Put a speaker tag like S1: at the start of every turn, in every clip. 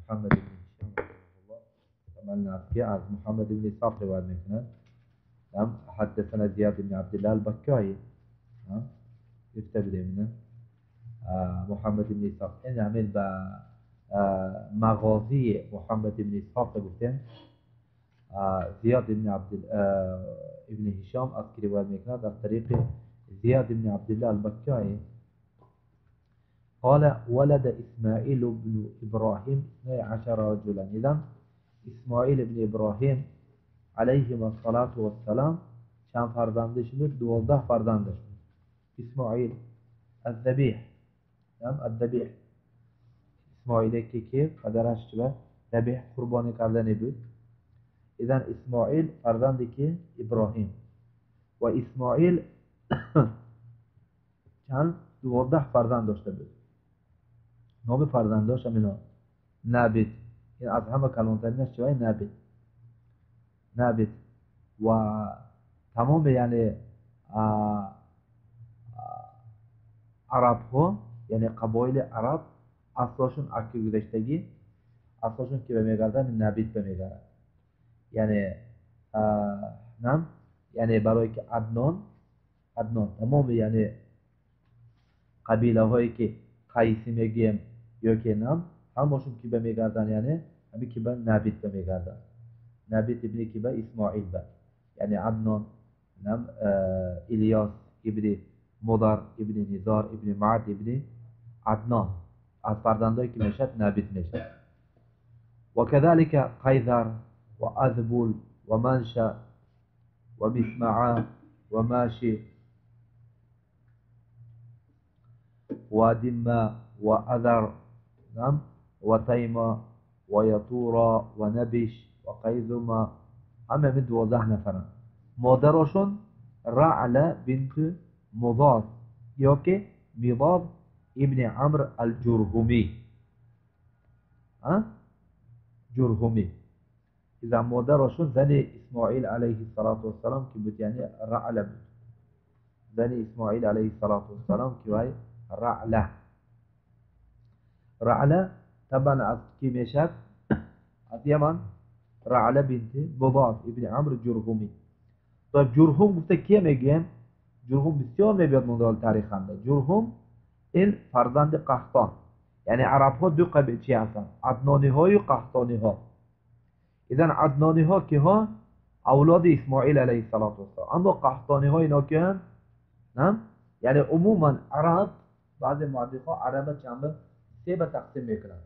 S1: محمد ابن هشام رحمه الله تمنا که از محمد ابن اسحاق روایت میکنند. حدثنا زیاد بن عبدالله البکایی گفته بودیم محمد ابن اسحاق این همین به مغازی محمد ابن اسحاق گفتیم. زیاد ابن ابن هشام از که روایت میکند از طریق زیاد ابن عبدالله البکایی قال ولد اسماعیل بن ابراهیم 12 رجلا. اذا اسماعیل ابن ابراهیم علیه الصلاة والسلام چند فرزندش بود؟ 12 فرزندش بود. اسماعیل الذبیح، الذبیح اسماعیل که پدرش چه ذبیح قربانی کردنی بود. اذا اسماعیل فرزندی که ابراهیم و اسماعیل چند 12 فرزند داشته بود. نام فرزنداش هم اینا نبید، این از همه کلانترینش چه نبید، نبید و تمام یعنی عرب ها یعنی قبایل عرب اصلاشون اکی گذشتگی اصلاشون که بمیگردن نبید بمیگردن. یعنی نم یعنی برای که عدنان، عدنان تمام یعنی قبیله هایی که قیسی میگیم یا که نم همشون که بمیگردن یعنی همی که به نبید بمیگردن. نبید ابن که به اسماعیل به یعنی عدنان نم الیاس ابن مضر ابن نزار ابن معد ابن عدنان از فرزندایی که میشد نبید میشد. و كذلك قیذر و اذبول و منشأ و مسمعه و ماشی و دمه و اذر و تیمه و یطورا و نبش و قیذمه همه من 12 نفرن. مادرشون رعله بنت مضاد یا که مضاد ابن عمرو الجرهمی، جرهمی. اذا مادرشون زن اسماعیل علیه الصلاة والسلام که بود یعنی رعله بود. زن اسماعیل علیه الصلاة والسلام که وای رعله، رعله طبعا از کی میشد؟ از یمن. رعله بنت مضاد ابن عمرو جرهمی. طيب جرهم گفته کیه میگیم؟ جرهم بسیار میبیاد مندال تاریخ هنده. جرهم این فرزند قحطان، یعنی عرب ها دو قبیله چی هستن؟ عدنانی های و قحطانی ها. اذا عدنانی ها که ها اولاد اسماعیل علیه الصلاة والسلام، اما قحطانی ها اینا که هن؟ نه؟ یعنی عموما عرب بعضی محقق ها عرب چند سه به تقسیم میکنن.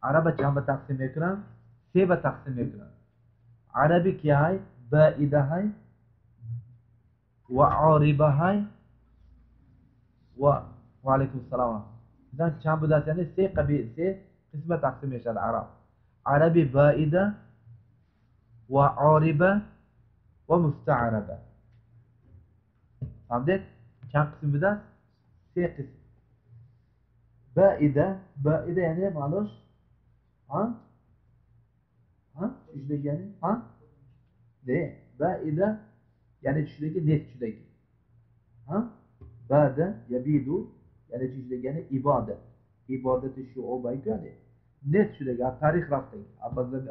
S1: عرب چند به تقسیم میکنن؟ سه به تقسیم میکنن. عربی که های بائده های و عاربه های و علیکم السلام. اذا چند بوده؟ یعنی سه قبیله سه قسمت تقسیم میشه عرب. عربی بائده و عاربه و مستعربه. فهمدید؟ چند قسم بوده؟ سه قسم. بائده، بائده یعنی معناش ها؟ ها؟ چی یعنی؟ ها؟ نه بائده یعنی چی نیست چی ها؟ باده یبیدو یعنی چی یعنی عباده، عبادت شعوبه یعنی نیست شده از تاریخ رفته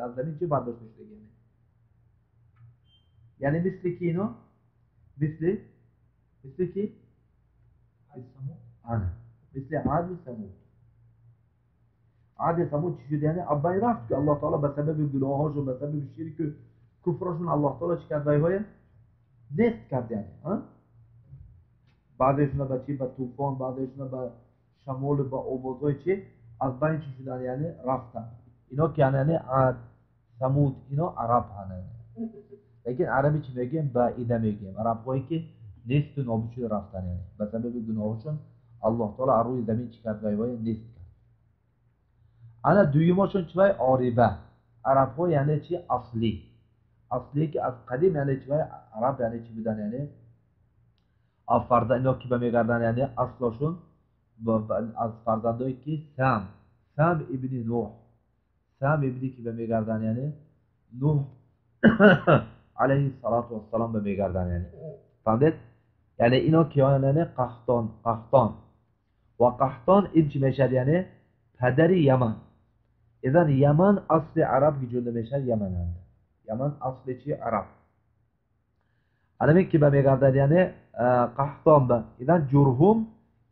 S1: از زمین چه برداشت شده یعنی یعنی مثل کی اینو مثل مثل کی آنه مثل عاد و ثمود. عاد و ثمود چی شده؟ یعنی ابای رفت که الله تعالی به سبب گناهاشون به سبب شرک و کفرشون الله تعالی چی کرد؟ وای نیست کرد یعنی ها؟ بعضیشون به چی؟ به طوفان، بعضیشون به شمال و به آوازهای چی از بین چی شدن یعنی رفتن. اینا که یعنی عاد ثمود اینا عرب هن. لیکن عربی چی میگیم؟ بائده میگیم. عرب هایی که نیست و نابود شده رفتن یعنی به سبب گناهشون الله تعالی از روی زمین چی کرد؟ وای نیست کرد. انا دویماشون چی؟ عاربه. عرب ها یعنی چی؟ اصلی، اصلی که از قدیم یعنی چی؟ عرب یعنی چی بودن؟ یعنی از فرزند اینا که بمیگردن یعنی اصلاشون از فرزندایی که سام، سام ابن نوح، سام ابنی که بمیگردن یعنی نوح علیه الصلاة والسلام بمیگردن یعنی فهمید؟ یعنی اینا که یعنی قحطان، قحطان و قحطان این چی میشد؟ یعنی پدر یمن. Изан Яман асли араб гиҷонда мешавад Ямананд. Яман асли чи араб. Алами ки ба мегардад яъне Қаҳтон ба. Изан Ҷурҳум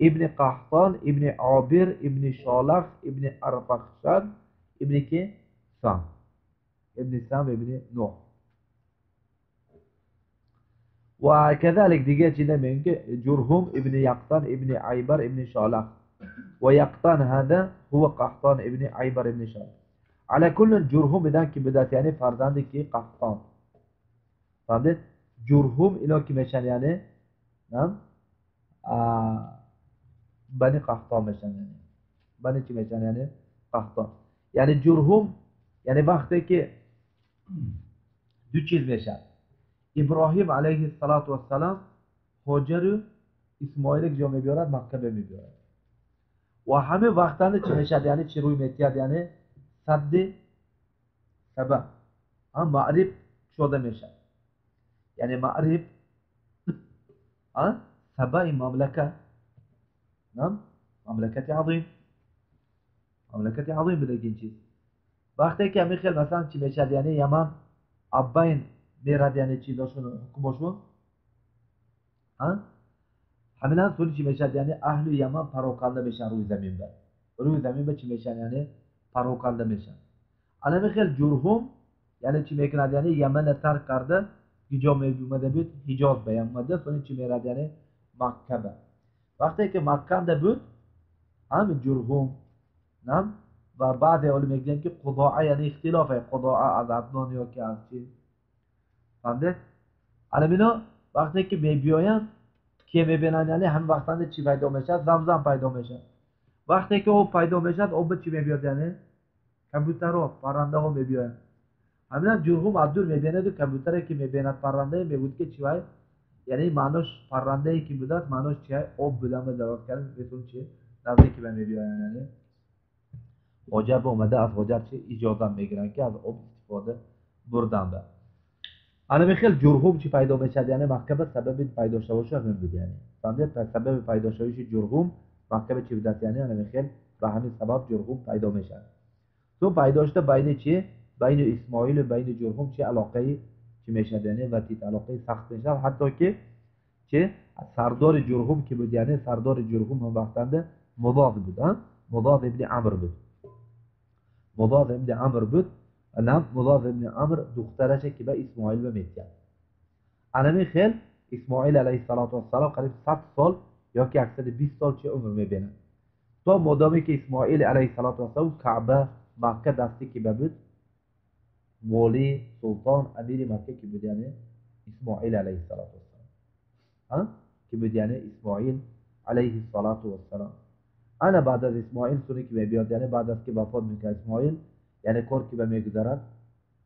S1: ибни Қаҳтон, ибни Обир, ибни Шолах, ибни Арфахшад, ибни ки Сам. Ибни Сам, ибни Нуҳ. Ва казалик дигар чида мегӯем ки Ҷурҳум ибни Яқтан, ибни Айбар, ибни Шолах. Ва Яқтан ҳада ҳува Қаҳтон ибни Айбар ибни Шолах. Ала куллин Ҷурҳум идан ки будаст яъне фарзанди ки Қаҳтон. Фаҳмидед? Ҷурҳум ино ки мешан яъне бани Қаҳтон мешан яъне. Бани чи мешан яъне Қаҳтон. Яъне Ҷурҳум яъне вақте ки ду чиз мешавад. Иброҳим алайҳиссалоту вассалам Ҳоҷару Исмоиле ҷо мебиёрад, Макка мебиёрад. Ва ҳама вақтанда чи мешавад яъне чи рӯй метиҳад яъне садди саба. Ҳам Маъриб кушода мешавад. Яъне Маъриб сабаи мамлака, мамлакати азим, мамлакати азим будаги ин чиз. Вақте ки ҳамин хел масалан чи мешавад яъне Яман аббайн мерад яъне чизошун ҳукмошун, ҳаминан суни чи мешавад яъне аҳли Яман пароканда мешаванд рӯи замин ба. Рӯи замин ба чи мешаванд яъне пароканда мешаванд. Ана хел Ҷурҳум яъне чи мекунад яъне Ямана тарк карда ҳиҷо меомада буд, Ҳиҷоз ба омада, сони чи мерад яъне Макка ба. Вақте ки Макканда буд, ҳам Ҷурҳум нам ва баъзе олим мегӯянд ки Қудоа яъне ихтилоф ай Қудоа аз Аднон ё ки аз чи. Фаҳмидед? Ана мино вақте ки мебиёянд, ки мебинанд яъне ҳам вақтанда чи пайдо мешавад? Замзам пайдо мешавад. Вақте ки об пайдо мешавад, об чи мебиёд яъне? Кабутарҳо, паррандаҳо мебиёянд. Ҳаминан Ҷурҳум аз дур мебинаду кабутаре ки мебинад паррандае, мегӯяд ки чи вай? Яъне маънош паррандае ки будааст, маънош чи ай? Об буда, ма дароз кард, метавон чи? Наздики ба мебиёянд яъне. Ҳоҷар ба омада аз Ҳоҷар чи иҷозат мегиранд ки аз об истифода бурдан ба. Ана михел Ҷурҳум чи пайдо мешавад яъне Макка ба сабаби пайдошавишу ҳамин буд яъне. Фаҳмидед? Сабаби пайдошавиши Ҷурҳум Макка ба чи будааст яъне ана михел ба ҳамин сабаб Ҷурҳум пайдо мешавад. То пайдо шуда байни чи? Байни Исмоил ва байни Ҷурҳум чи алоқаи чи мешавад яъне ватит алоқаи сахт мешавад, ҳатто ки чи сардори Ҷурҳум ки буд яъне сардори Ҷурҳум ҳам вақтанда Мудоз буд, Мудоз ибни Амр буд. Мудоз ибни Амр буд. Нам Мудоз ибни Амр духтараша ки ба Исмоил ба метиҳад. Анами хел Исмоил алайҳиссалоту вассалом қариб 100 сол ёки 120 сол чи умр мебинад. То модоме ки Исмоил алайҳиссалоту вассалом Каъба Макка дасти ки ба буд, воли, султон, амири Макка ки буд яъне Исмоил алайҳиссалоту вассалом. Ки буд яъне Исмоил алайҳиссалоту вассалом. Ана баъд аз Исмоил суни ки мебиёд яъне баъд аз ки вафот мекунад Исмоил, яъне кор ки ба мегузарад,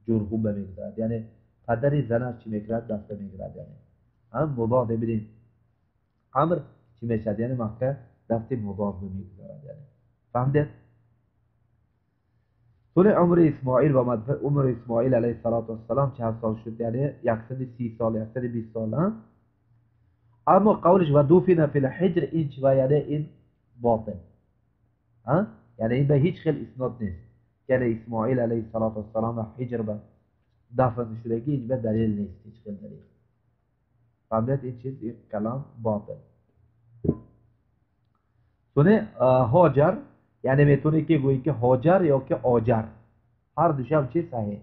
S1: Ҷурҳум ба мегузарад. Яъне падари занаш чи мекунад, даста мегирад яъне. Ҳам Мудоз ибни Амр чи мешавад яъне Макка дасти Мудоз ба мегузарад яъне. Фаҳмидед? Суни умри Исмоил ва умри Исмоил алайҳиссалоту вассалом чанд сол шуд яъне 130 сол, 120 сол. Аммо қавлиш ва дуфина фил ҳиҷр ин чи ва яъне ин ботил. Яъне ин ба ҳеҷ хел иснод нест. Яъне Исмоил алайҳиссалоту вассалом ва ҳиҷр ба дафн шудагӣ ин ба далел нест, ҳеҷ хел далел. Фаҳмидед? Ин чиз, ин калом ботил. Суни Ҳоҷар яъне метавонӣ ки гӯӣ ки Ҳоҷар ё ки Оҷар. Ҳар душам чи саҳеҳ.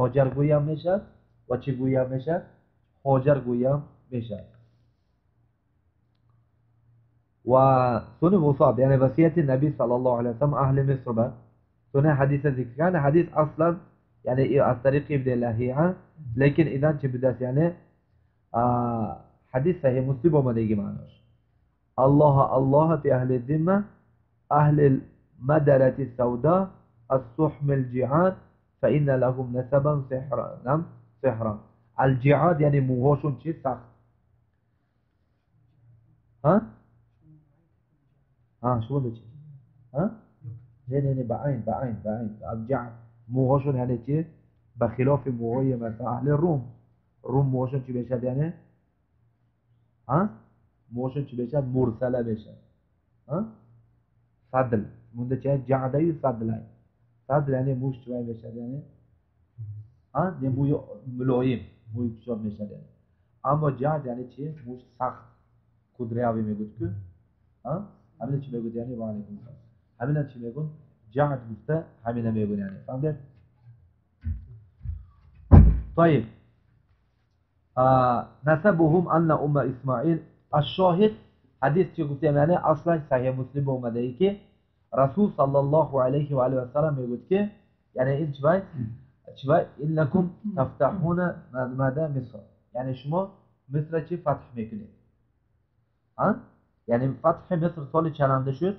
S1: Оҷар гӯям мешавад ва чӣ гӯям мешавад? Ҳоҷар гӯям мешавад. Ва суни Мусад яъне васияти Наби саллаллоҳу алайҳи васаллам аҳли Миср ба суни ҳадиса зикр кард. Ҳадис аслан яъне аз тариқи ибни Лаҳиа, лекин идан чи будааст яъне ҳадис саҳеҳ Муслим омадаги маънош. Аллоҳ Аллоҳ фи аҳли зимма аҳли мадарати савда السحم الجعاد فإن لهم نسبا سحرا. نعم سحرا. الجعاد یعنی موهاشون چی سخت. ها؟ ها شو ده چی؟ ها؟ نه نه نه بعین بعین بعین الجعد موهاشون یعنی چی؟ بخلاف موهای مثلا اهل روم. روم موهاشون چی بشه یعنی؟ ها؟ موهاشون چی بشه؟ مرسله بشه. ها؟ صدل مونده چه؟ جعده و صدله. Садр яъне мушт чӣ мешавад, яъне не, мӯи мулоим, мӯи кушод мешавад яъне. Аммо ҷаъд яъне чи? Мушт сахт, кудрявый мегӯд ку. Ҳамина чӣ мегӯд яъне? Ва алайкум ассалом. Ҳамина чӣ мегӯд? Ҷаъд гуфта ҳамина мегӯд яъне. Фаҳмидед? طيب نسبهم أن أم إسماعيل الشاهد حدیث چی گفتیم یعنی اصلا صحیح مسلم اومده ای که رسول صلی الله علیه و آله و سلم میگوید که یعنی این چی انکم تفتحون ماذا مصر، یعنی شما مصر چی فتح میکنید. یعنی فتح مصر سال چند شد؟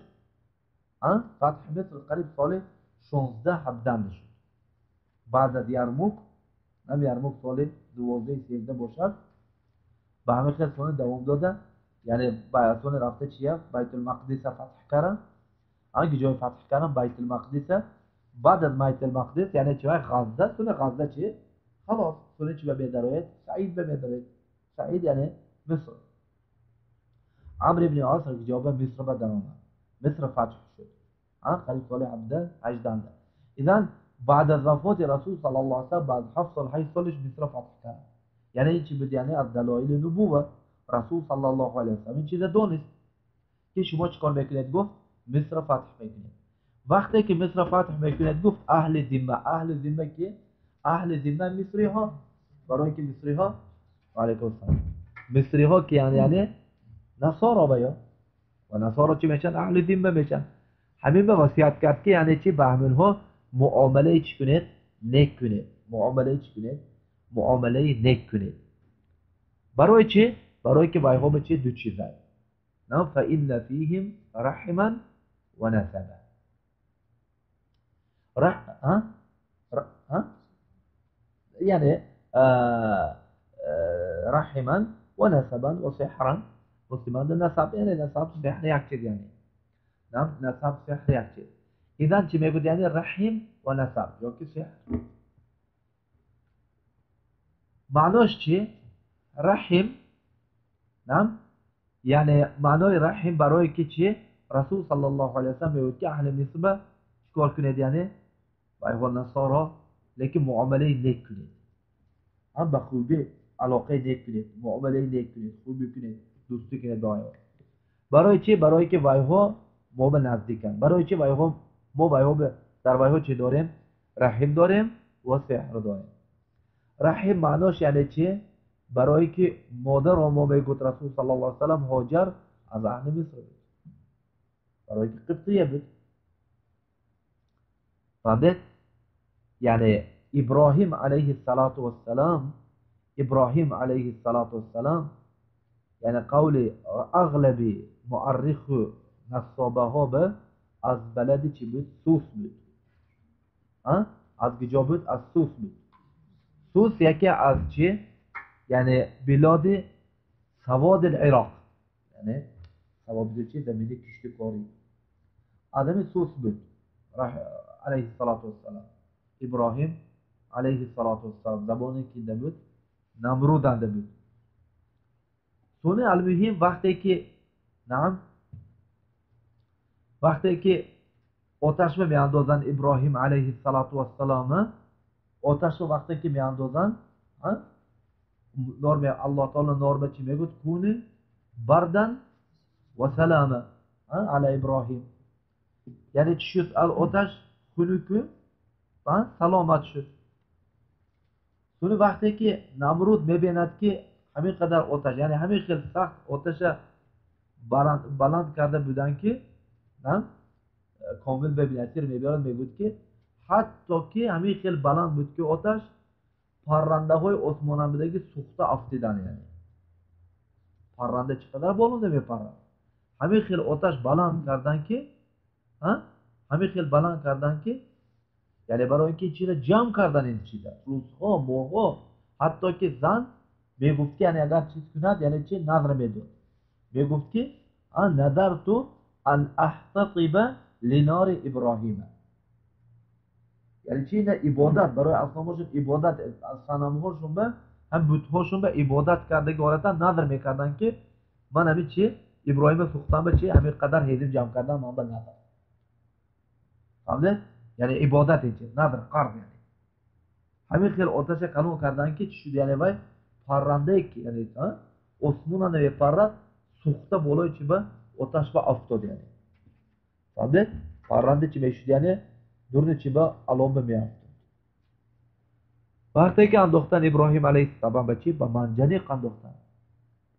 S1: فتح مصر قریب سال 16 17 شد. بعد از یرموک، نم یرموک سال 12 13 باشد. به همه خیلی سال دوام داده. یعنی سال رفته چیه؟ بیت المقدس فتح کردن. آنکه جای فتح کردن بیت المقدس. بعد از بیت المقدس یعنی چه؟ غزه. سال غزه چیه؟ خلاص سال چی به میدارید؟ سعید به میدارید. سعید یعنی مصر. عمرو بن عاص جواب مصر به در آمد. مصر فتح شد. قریب سال 17 18. إذن بعد از وفات رسول صلی الله علیه و سلم بعد 7 سال 8 سالش مصر فتح کرد. یعنی این چی بود؟ یعنی از دلایل نبوت رسول صلی الله علیه و سلم این چیز دونست که شما چیکار میکنید؟ گفت مصر فتح میکنید. وقتی که مصر فتح میکنید گفت اهل ذمه. اهل ذمه که؟ اهل ذمه مصری ها. برای اینکه مصری ها، علیکم السلام، مصری ها که یعنی نصارا بیا و نصارا چی میشن؟ اهل ذمه میشن. همین به وصیت کرد که یعنی چی؟ به همینها معامله چی کنید؟ نیک کنید. معامله چی کنید؟ معامله نیک کنید. برای چی؟ برای که وایها به چی؟ دو چیزه. نه فإن فیهم رحما و نسبا. یعنی رحما و نسبا و سحرا. مسلمان نسب یعنی نسب سحر یک چیز، یعنی نسب سحر یک چیز. إذن چی میگوید؟ یعنی رحم و نسب یا که سحر. معناش چی؟ رحم، نعم، یعنی معنای رحم برای که چی؟ رسول صلی الله علیه و سلم میگوید که اهل مصر چیکار کنید؟ یعنی با نصارا لیکن معامله نیک کنید، هم به خوبی علاقه نیک کنید، معامله نیک کنید، خوبی کنید، دوستی کنید با آنها. برای چی؟ برای که وایها ما به نزدیکن. برای چی؟ وایها ما وایها در وایها چی داریم؟ رحم داریم و سحر داریم. رحم معناش یعنی چی؟ برای که مادر ما میگوید رسول صلی الله علیه و سلم هاجر از اهل مصر بود، برای که قبطیه بود. فهمید؟ یعنی ابراهیم علیه الصلاة والسلام، ابراهیم علیه الصلاة والسلام یعنی قول اغلب مؤرخ نصابه ها به از بلد چی بود؟ سوس بود. از کجا بود؟ از سوس بود. سوس یکی از چی؟ یعنی بلاد سواد العراق، یعنی سواد چی؟ زمین کشتکاری. آدم سوس بود علیه الصلاة والسلام. ابراهیم علیه الصلاة والسلام زبانی که بود؟ نمرود بود. سونه المهم وقتی که نعم وقتی که آتش میاندازن ابراهیم علیه الصلاة والسلام، آتش وقتی که میاندازن نار می الله تعالی نار به چی میگوید؟ کون بردن و سلام علی ابراهیم. یعنی چی شد؟ آتش خنک و سلامت شد. سونه وقتی که نمرود میبیند که همین قدر آتش، یعنی همین خیلی سخت آتش بلند کرده بودن که نه کامل ببیند، سیر میبیند، میگوید که حتی که همین خیلی بلند بود که آتش پرنده های آسمان بوده که سوخته افتیدن. یعنی پرنده چقدر بالا نمیپرد، همین خیلی آتش بلند کردن که همین خیلی بلند کردن که یعنی برای اینکه چیز جمع کردن این چیزا روزها ماهها، حتی که زن میگفت که یعنی اگر چیز کند یعنی چه نظر میداد، میگفت که نظرت ان احتطب لنار ابراهیم. یعنی چی؟ نه عبادت برای اصنامشون، عبادت صنمهاشون به هم بتهاشون به عبادت کرده که حالتا نظر میکردن که من همین چی ابراهیم سوختم به چی همین قدر هیزم جمع کردم من به نظر. فهمیده؟ Яъне ибодат инчи надр қарз яъне. Ҳамин хел оташа калон кардан ки чӣ шуд яъне вай паррандае ки яъне осмона намепаррад сӯхта болои чи ба оташ ба афтод яъне. Фаҳмидед? Парранда чӣ мешуд яъне дурни чи ба аломба меафтод. Вақте ки андохтан Иброҳим алайҳиссалом ба чӣ? Ба манҷаниқ андохтан.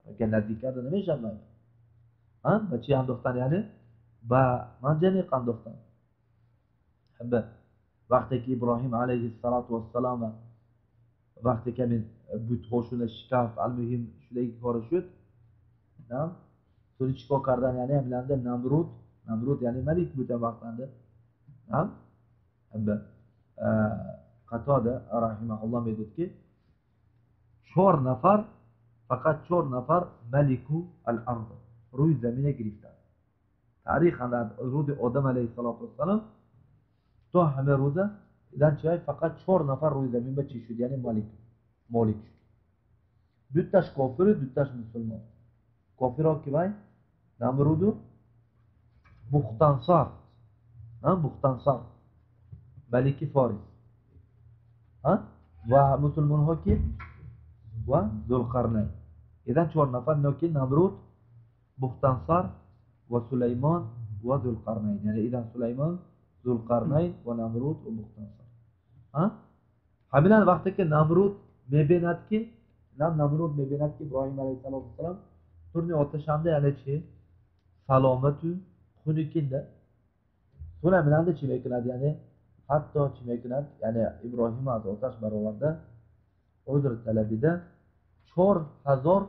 S1: Агар наздик карда намешавад. Ба чӣ андохтан яъне? Ба манҷаниқ андохтан. Вақте ки Иброҳим алайҳиссалоту вассалом вақте ки ҳамин бутҳошуна шикаст, алмуҳим шудаги кори шуд, сони чӣ кор кардан яъне ҳаминанда Намруд, Намруд яъне малик буд ҳам вақтанда. Қатода раҳимаҳуллоҳ мегӯяд ки 4 нафар, фақат 4 нафар малику ал-ард рӯи замина гирифтанд. Таърих аз рӯзи Одам алайҳиссалоту вассалом то ҳама рӯза идан чай фақат 4 нафар рӯи замин ба чӣ шуд яъне молик шуд. Дутташ кофиру дутташ мусулмон. Кофиро ки вай Намруду Бухтансар, Бухтансар малики Форис, ва мусулмонҳо ки ва Зулқарнайн. Идан 4 нафар ноки Намруд, Бухтансар ва Сулаймон ва Зулқарнайн. Яъне идан Сулаймон, Зулқарнайн ва Намруд ва Бухтансар. Ҳаминан вақте ки Намруд мебинад ки Намруд мебинад ки Иброҳим алайҳиссалоту вассалом турни оташанда яъне чи саломату хунукинда. So'ng ҳаминанда чӣ мекунад яъне ҳатто чӣ мекунад яъне Иброҳим аз оташ бароварда узр талабида 4000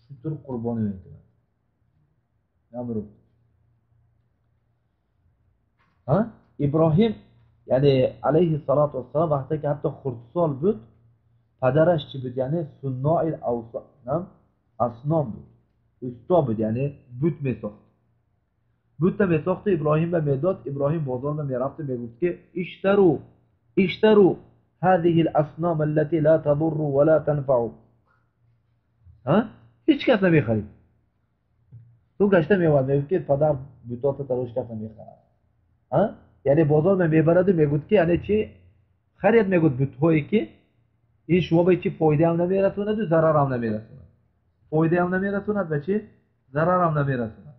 S1: шутур қурбонӣ мекунад Намруд. Иброҳим яъне алайҳиссалоту вассалом вақте ки ҳатто хурдсол буд, падараш чӣ буд яъне сунноил асном буд, усто буд яъне бут месохт. Бутта месохту Иброҳим ба медод. Иброҳим бозор ба мерафту мегуфт ки иштару иштару ҳазиҳи ал-асном аллати ла тадурру ва ла танфау. Ҳеҷ кас намехарид. Ту гашта меовард, мегуфт ки падар бутота тарош кас намехарад. Яъне бозор ба мебараду мегуфт ки яъне чи харид мегуфт бутҳое ки ин шумо ба чи фоидаам намерасонаду зарарам намерасонад. Фоидаам намерасонад ва чи зарарам намерасонад.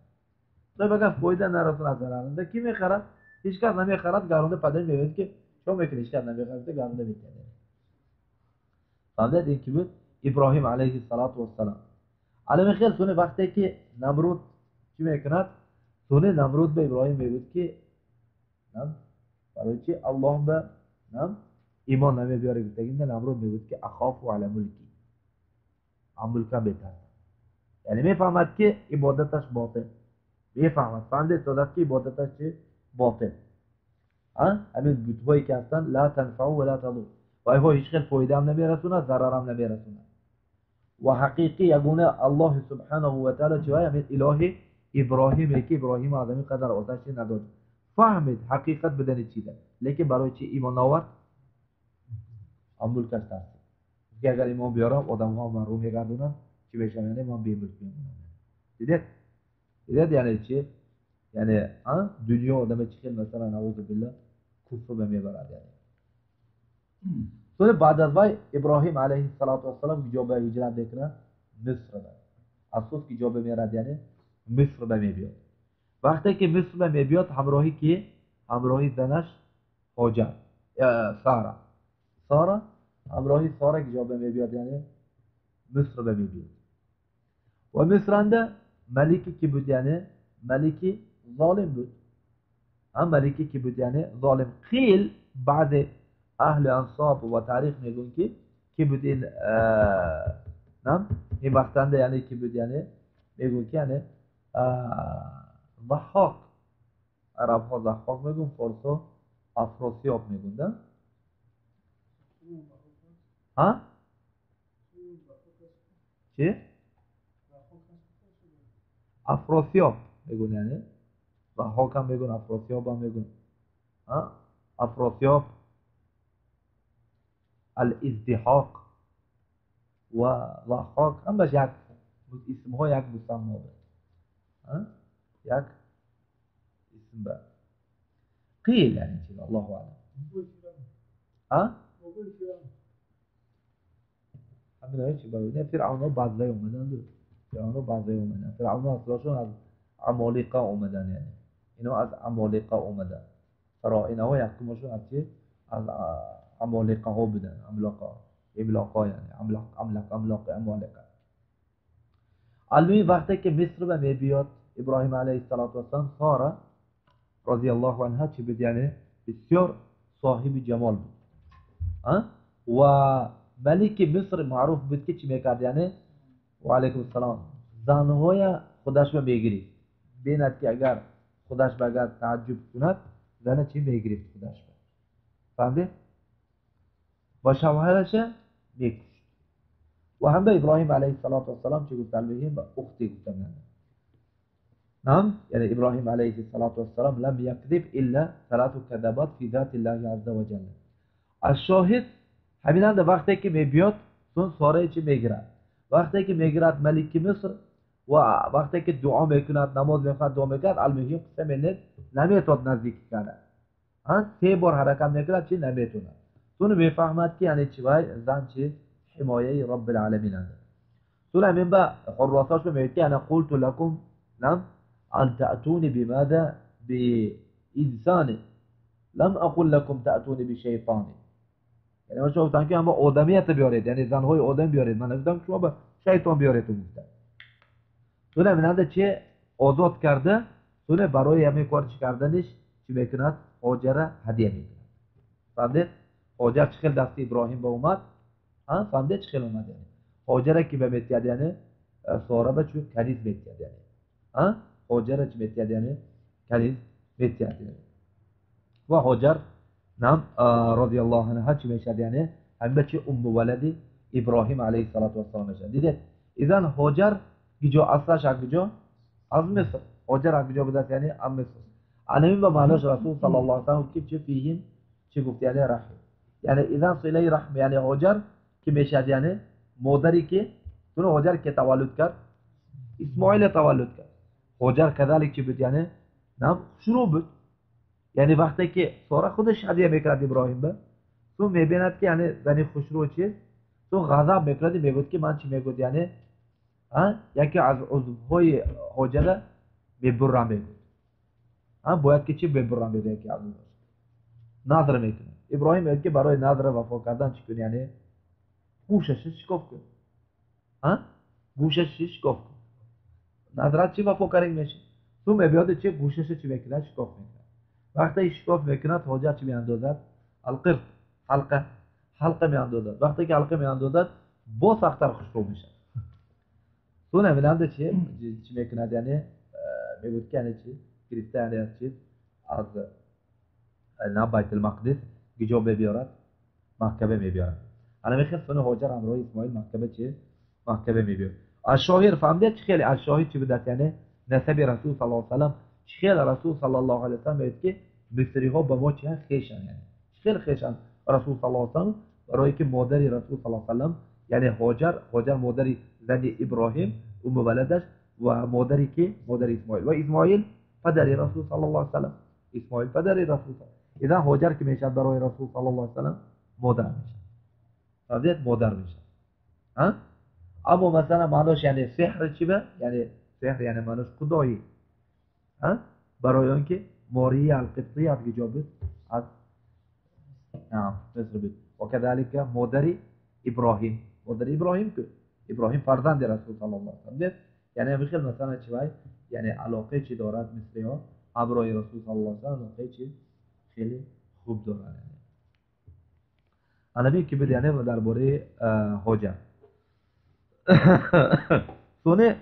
S1: Агар фоида нарасонад зараранда ки мехарад? Ҳеҷ кас намехарад. Гаронда падар мегӯяд ки чо мекунӣ? Ҳеҷ кас намехарад, гаронда метиҳад. Фаҳмидед? Ин ки буд Иброҳим алайҳиссалоту вассалом. Алами хел сони вақте ки Намруд чӣ мекунад? Сони Намруд ба Иброҳим мегӯяд ки барои чи Аллоҳ ба имон намебиёрад гуфтагинда Намруд мегӯяд ки ахофу ала мулки, мулкам бетарсам. Яъне мефаҳмад ки ибодаташ ботил. Мефаҳмад, фаҳмидед содат ки ибодаташ чи ботил. Ҳамин бутҳое ки ҳастанд ла танфау ва ла тадур, вайҳо ҳеҷ хел фоидаам намерасонад, зарарам намерасонад. Ва ҳақиқӣ ягона Аллоҳи субҳанаҳу ва таъала чи вай ҳамин илоҳи Иброҳиме ки Иброҳим аз ҳамин қадар оташи надод. Фаҳмид ҳақиқат будани чиза, лекин барои чи имон наовард? Мулкаш тарсид. Ки агар имон биёрам одамҳо ман рӯ мегардонанд, чӣ мешавам? Яъне ман бемулк мемонам. Дидед? Дидед яъне чи? Яъне дунё одаме чӣ хел масалан наузу биллаҳ куфр ба мебарад яъне. Сони баъд аз вай Иброҳим алайҳиссалоту вассалом куҷо ба ҳиҷрат мекунад? Миср ба. Афсӯс ки ҷо ба мерад яъне Миср ба мебиёд. Вақте ки Миср ба мебиёд ҳамроҳи ки? Ҳамроҳи занаш Ҳоҷар, Сара. Сара ҳамроҳи Сара ки ҷо ба мебиёд яъне Миср ба мебиёд. Ва Мисранда малики ки буд яъне малики золим буд. Малики ки буд яъне золим. Қил баъзе аҳли ансоб ва таърих мегӯянд ки буд ин ин вақтанда яъне ки буд яъне мегӯянд ки яъне Заҳҳок. Арабҳо Заҳҳок мегӯянд, форсҳо Афросиёб мегӯянд. Чи? Афросиёб мегӯянд яъне Заҳҳок ҳам мегӯянд, Афросиёб ҳам мегӯянд. Афросиёб, ал-издиҳоқ ва Заҳҳок ҳамаш як исмҳо як мусаммо буд. Як исм ба. Қил яъне чиз الله اعلم. ها؟ همین چی برای فرعون بعضی اومدن دو. فرعون بعضی اومدن. فرعون اصلاشون از عمالقه اومدن، یعنی اینا از عمالقه اومدن. فراعنه ها یکمشون از چی؟ از عمالقه ها بودن. عملاقه، عملاقه، یعنی عملاق، عملاق، عملاق، عمالقه. المهم وقتی که مصر به میبیاد ابراهیم علیه السلام، سارا رضی الله عنها چی بود؟ یعنی بسیار صاحب جمال بود و ملک مصر معروف بود که چی میکرد؟ یعنی و علیکم السلام، زنهای خودش به میگیرید. بیند که اگر خودش به اگر تعجب کند زن چی میگیرید خودش به، فهمده؟ و شوهرش میکشت. و هم به ابراهیم علیه السلام چی گفت؟ المهم اختی گفتم، یعنی نعم، یعنی ابراهیم علیه السلام لم یکذب الا ثلاث کذبات فی ذات الله عز وجل. الشاهد همین وقتی که میبیاد سون ساره چی میگیرد؟ وقتی که میگیرد ملک مصر و وقتی که دعا میکند، نماز میخواند، دعا میکند، المهم قصه میند نمیتوند نزدیک کنه. سه بار حرکت میکند چی نمیتونه. سون میفهمد که یعنی چی وای زن چی حمایه رب العالمین هست. سون همین با حراساش میگه که انا قلت لكم نعم ان تأتوني بماذا بإنسان لم اقل لكم تأتوني بشیطان. یعنی من شما گفتم که اما آدمیت بیارید، یعنی زنهای آدم بیارید، من نگفتم شما به شیطان بیارید. تو گفتم سونه مننده چه آزاد کرده، سونه برای همین کار چی کردنش چی میکند؟ هاجر هدیه میکند. فهمید؟ هاجر چه خیلی دست ابراهیم به اومد، فهمید چه خیلی اومد؟ یعنی هاجر که به میتید، یعنی ساره به چون کنیز میتید، یعنی هاجر چی میتید؟ یعنی کنیز میتید. یعنی و هاجر نعم رضی الله عنها چی میشد؟ یعنی هم بچه ام ولد ابراهیم علیه السلام میشد. دیدید؟ اذن هاجر کجا اصلش از کجا؟ از مصر. هاجر از کجا بوده؟ یعنی از مصر. علمی به معناش رسول صلی الله علیه و سلم که چه فیهم چه گفت؟ یعنی رحم. یعنی اذن صله رحم، یعنی هاجر که میشد یعنی مادری که تون هاجر که تولد کرد، اسماعیل تولد کرد. هاجر کذالک چی بود؟ یعنی نعم شروع بود. یعنی وقتی که سارا خودش هدیه میکرد ابراهیم به، تو میبیند که یعنی زنی خوشرو چیست، تو غضب میکرد، میگفت که من چی میگفت؟ یعنی یکی از عضوهای هاجر میبرم میگفت، باید که چی ببرم میگفت، یکی از نظر میکنه. ابراهیم میگه که برای نظر وفا کردن چی کن؟ یعنی گوشش شکاف کن، گوشش شکاف کن، نظرت چی وفا کردن میشه. تو میبیاد چی گوشش چی میکنه؟ شکاف میکنه. وقتی شکاف میکند هاجر چی میاندازد؟ القرط، حلقه، حلقه میاندازد. وقتی که حلقه میاندازد با سخت‌تر خوشرو میشه. تو نمیدونم چی چی میکند؟ یعنی میگوید که یعنی چی گرفته، یعنی از چیز از نه بیت المقدس کجا میبیارد؟ محکمه میبیارد. انا میخوام سن هاجر همراه اسماعیل محکمه چی؟ محکمه میبیارد. از شاهر فهمیده چی خیلی از شاهد چی بودت؟ یعنی نسب رسول صلی الله علیه و سلم. خیلی رسول صلی الله علیه و سلم میگه که مصری ها با ما چه خیشن، یعنی خیلی خیشن رسول صلی الله علیه و سلم، برای که مادر رسول صلی الله علیه و سلم یعنی هاجر، هاجر مادر زن ابراهیم ام ولدش و مادری که مادر اسماعیل و اسماعیل پدر رسول صلی الله علیه و سلم، اسماعیل پدر رسول. اذا هاجر که میشد برای رسول صلی الله علیه و سلم مادر میشه، فهمیدید؟ مادر میشه. اما مثلا معناش یعنی سحر چی به؟ یعنی سحر یعنی معناش خدایی، برای آنکه ماریه القبطیه از کجا بود؟ از مصر بود. و کذالک مادر ابراهیم، مادر ابراهیم که ابراهیم فرزند رسول صلی الله علیه و سلم. یعنی بخیل مثلا چی وای؟ یعنی علاقه چی دارد مصری ها همراه رسول صلی الله علیه و سلم، علاقه چی خیلی خوب دارد. یعنی که بود یعنی درباره هاجر. سونه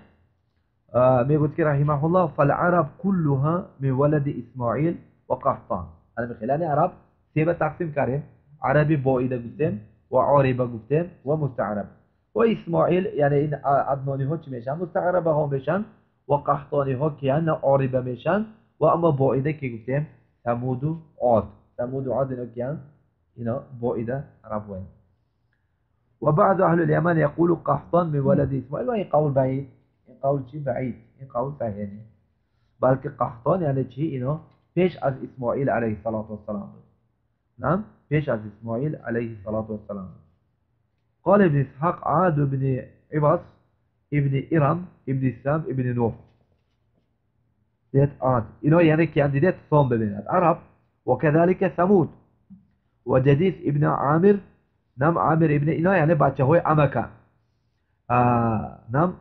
S1: میگوید که رحمه الله فالعرب كلها من ولد اسماعیل و قحطان. انا بخیل یعنی عرب سه تقسیم کردیم، عربی بایده گفتیم و عاربه گفتیم و مستعرب. و اسماعیل یعنی این عدنانی ها چی میشن؟ مستعربه ها میشن و قحطانی ها که یعنی عاربه میشن و اما بایده که گفتیم ثمود و عاد، ثمود و عاد اینا که اینا بایده عرب وین. و بعض اهل اليمن يقول قحطان من ولد اسماعیل و این قول بعید، این قول چی بعید، این قول صحیح، بلکه قحطان یعنی چی؟ اینا پیش از اسماعیل علیه السلام بود. نعم پیش از اسماعیل علیه الصلاة والسلام. قال ابن اسحاق عاد ابن عباس ابن ایران ابن سام ابن نوح. دیت عاد اینا یعنی که دیت سام ببیند عرب. وكذلك ثمود وجديث ابن عامر نعم عامر ابن اینا یعنی بچه های عمکه نعم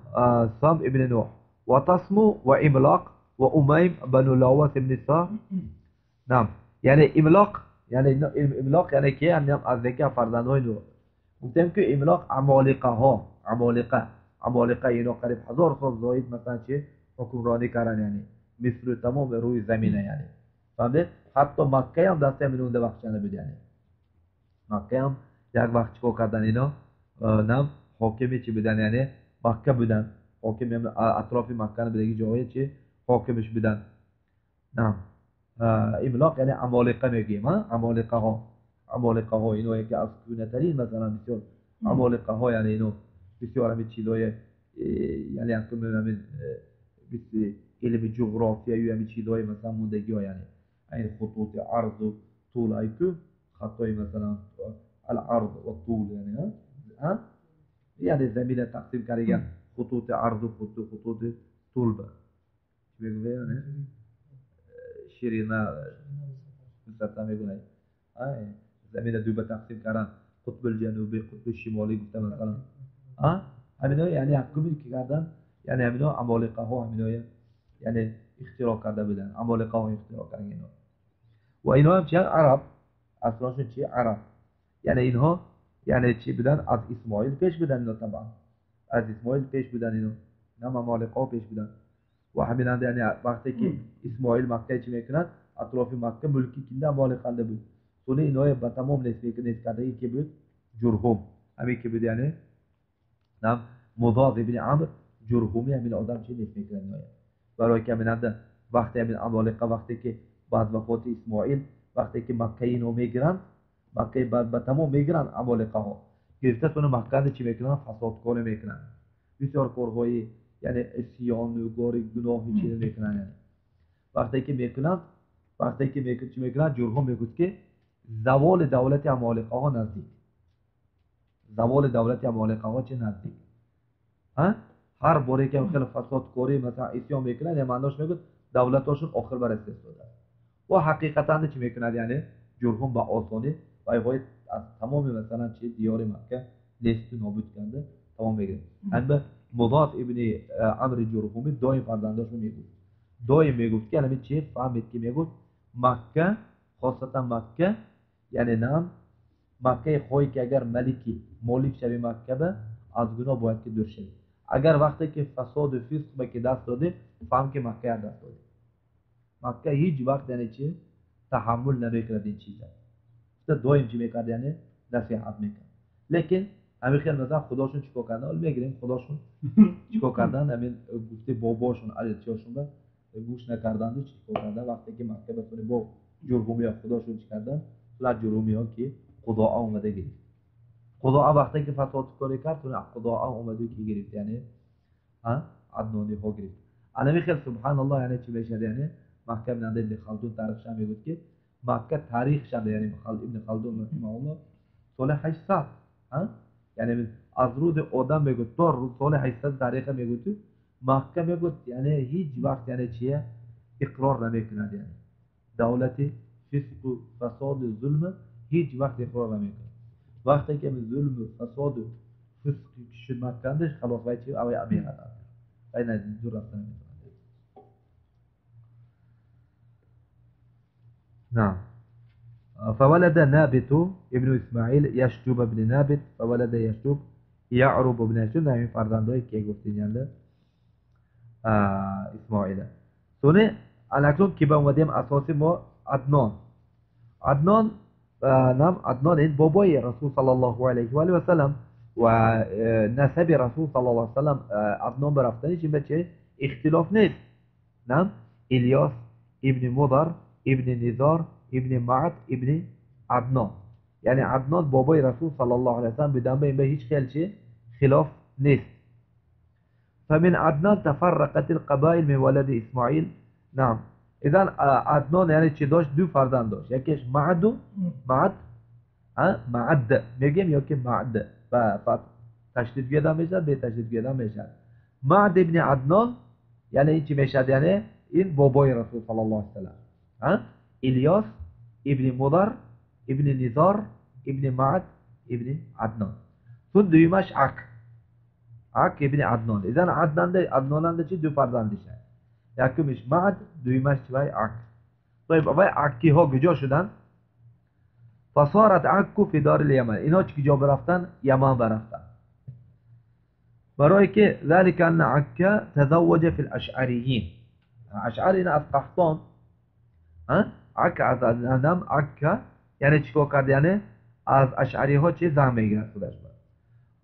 S1: سام ابن نوح وتصمو وإملاق وأميم بنو لاوس ابن سا. نعم یعنی املاق یعنی املاق یعنی که هم از ذکر فرزندهای نوح. گفتیم که املاق عمالقه ها عمالقه اینا قریب 1000 سال زاید مثلا چه حکمرانی کردن یعنی مصر تمام روی زمینه یعنی فهمید. حتی مکه هم دست همین اونده وقت چنده بود یعنی مکه هم یک وقت چیکار کردن اینا نم حاکمی چی بودن یعنی مکه بودن حاکم اطراف مکه بودن جاهای چی حاکمش بودن. نعم املاق یعنی عمالقه میگیم ها عمالقه ها اینا یکی از کهنه‌ترین مثلا بسیار عمالقه ها یعنی اینو بسیار همین چیزای یعنی همین علم جغرافیایی و همین چیزای مثلا موندگی ها یعنی این خطوط عرض و طول ایکو خطای مثلا العرض و طول یعنی ها یعنی زمین تقسیم کردن خطوط عرض و خطوط طول با چی میگه یعنی شیرینه مثلا میگونه زمین دو به تقسیم کردن قطب الجنوبی قطب شمالی گفته مثلا ها همینا یعنی حکمی که کردن یعنی همینا عمالقه ها همینا یعنی اختراع کرده بودن عمالقه ها اختراع کردن اینا و اینا هم چی عرب اصلاشون چی عرب یعنی اینها یعنی چی بودن از اسماعیل پیش بودن اینا طبعا از اسماعیل پیش بودن اینا نه عمالقه ها پیش بودن. و همین یعنی وقتی که اسماعیل مکه چی میکنند اطراف مکه ملکی کنده عمالقه بود سونه اینها به تمام نسبت کرده که بود جرهم همین که بود یعنی نم مضاد ابن عمرو جرهمی همین آدم چی نسبت میکنه برای که همین وقتی همین عمالقه وقتی که بعد وفات اسماعیل وقتی که مکه اینو میگیرن مکه بعد به تمام میگیرن عمالقه ها گرفته سونه مکه چی میکنن فسادکاری میکنن بسیار کارهای یعنی عصیان و گاری گناهی چیز میکنن یعنی وقتی که میکنن وقتی که چی میکنن جرهم میگفت که زوال دولت عمالقه ها نزدیک زوال دولت عمالقه ها چه نزدیک ها هر باری که خیلی فسادکاری مثلا عصیان میکنن یعنی معناش میگفت دولتاشون آخر بر استفاده و حقیقتا چی میکنند یعنی جرهم به آسانی و ایهای از تمام مثلا چه دیار مکه نیست نابود کرده تمام میگیره. هم مضاد ابن عمرو جرهمی دایم فرزنداشو میگفت دایم میگفت که الان چه فهمید که میگفت مکه خاصتا مکه یعنی نام مکه خواهی که اگر ملکی مالک شوی مکه به از گناه باید که دور شوی اگر وقتی که فساد و فسق به که دست داده فهم که مکه دست داده مکه هیچ وقت یعنی چه تحمل نمیکرد این چیزا دایم چی میکرد یعنی نصیحت میکرد. لیکن همین خیلی مثلا خداشون چیکار کردن حالا میگیریم خداشون چیکار کردن همین گفته باباشون علیتیاشون به گوش نکردند و چیکار کردن وقتی که مکه بتونه با جرهمی ها خداشون چی کردن فلان جرهمی ها که خدا اومده گرفت خدا وقتی که فساد کاری کرد خدا اومده که گرفت یعنی ها عدنانی ها گرفت. الان خیلی سبحان الله یعنی چی بشه یعنی مکه ابن خلدون تاریخش هم میگفت که مکه تاریخش هم یعنی ابن خلدون رحمه الله سال 800 ها یعنی از روز آدم میگفت تا سال 800 تاریخ میگفت مکه میگفت یعنی هیچ وقت یعنی چیه اقرار نمیکند یعنی دولت فسق و فساد و ظلم هیچ وقت اقرار نمیکند. وقتی که ظلم و فساد و فسق شد مکندش خلاص وای چی اوی امیر وای نه دور رفتن نمیتونه. نعم فولد نابت ابن اسماعیل یشجوب ابن نابت فولد یشجوب یعرب ابن یشجوب همین فرزندهایی که گفتین یعنی اسماعیل. سونه اکنون که به اومدیم اساس ما عدنان عدنان نام عدنان این بابای رسول صلی الله علیه و آله و سلم و نسب رسول صلی الله علیه و سلم عدنان برفتنش این بچه اختلاف نیست. نام الیاس ابن مضر ابن نزار ابن معد ابن عدنان یعنی عدنان بابای رسول صلی الله علیه و سلم بدن به این به هیچ خیال چه خلاف نیست. فمن عدنان تفرقت القبائل من ولد اسماعیل. نعم Идан Аднон яъне чӣ дошт? Ду фарзанд дошт. Якеш Маъду, Маъд, Маъд мегӯем ё ки Маъд ба ташдид гӯяда мешавад, бе ташдид гӯяда мешавад. Маъд ибни Аднон яъне ин чӣ мешавад? Яъне ин бобои Расул саллаллоҳу алайҳи васаллам. Илёс ибни Мудар ибни Низор ибни Маъд ибни Аднон. Сун дуюмаш Ак. Ак ибни Аднон. Идан Аднонанда чӣ ду фарзанд дошт. Якумиш Маъд, дуюмаш вай Ак. Вай Аккиҳо куҷо шуданд? Фасорат Акку фи дори Яман. Ино чӣ куҷо бирафтанд? Яман бирафтанд. Барое ки залика анна Акка тазавваҷа фил ашъариин. Ашъар ина аз Қаҳтон. Ак аз Адам Акка яъне чӣ кор кард? Яъне аз ашъариҳо чӣ зан мегирад худаш.